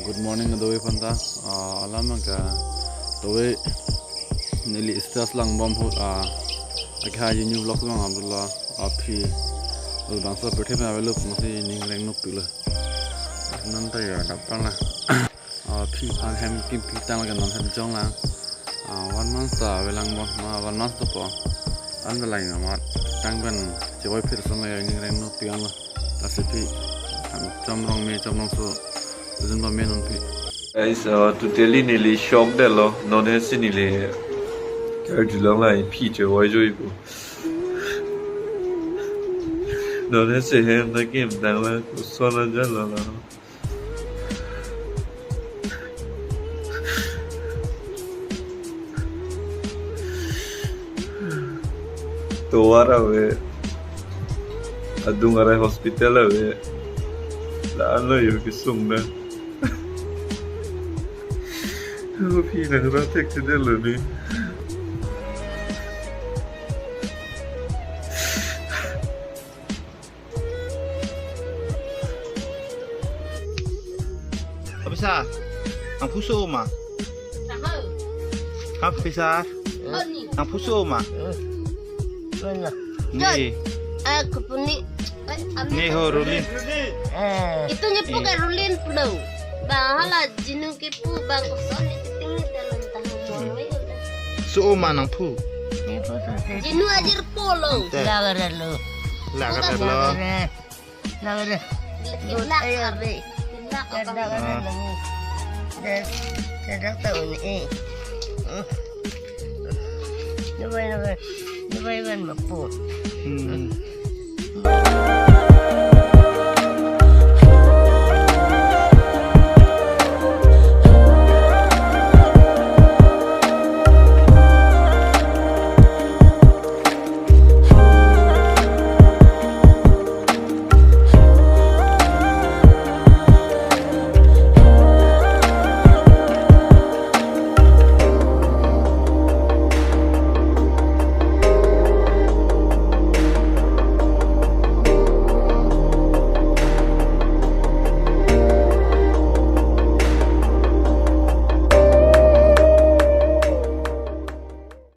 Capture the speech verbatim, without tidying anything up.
Good morning, kadokave aphanta. Ah, alam ke kadokave neli status langbom ahut, ah, akehai Jinu Vlogs abang abdullah, ah, aphi labangso pirthe pen aveloh pusi ning reng nokpilo. Nonta ya dapang la. Ah, aphi aphan hem kipi tanglo ke non hem jonglo. Ah, one month ta avelangbom, ma one month dopo. An avelang ma tang pen chevoi phir ason lo, ning reng nokpi anlo. Lasi aphi, ah, chomrong me chomrongso ujun pame non aphi. Guys, uh, totally neli shock detlo. Non hesi neli karjulong la aphi chevoi joi pu. Non hesi hem ta kim tanglo, koson ajoine lo la. Tovar ave. Adung arai hospital ave. La-anlo yo kesung na. Aphi nang ra thekthedetlo ni. Abisa, nangphu so-o ma? Tahu. Hap, bisa. Oh, ni. Nangphu so-o ma? Mana? Ni. Eh, kupuni. Eh, ami. Ni ho, Rulin. Eh. Itu nyepu ke Rulin pulo. Ba hala Jinu kipu ba koson ni tinggi dalam tahu mo. So-o ma nangphu? Jinu ajir pulo. Te. Lagarlo. Lagarlo. Lagarlo. Lagarlo. Lagarlo. Lagarlo. Lagarlo. Lagarlo. Lagarlo. Lagarlo. Lagarlo. Hmm.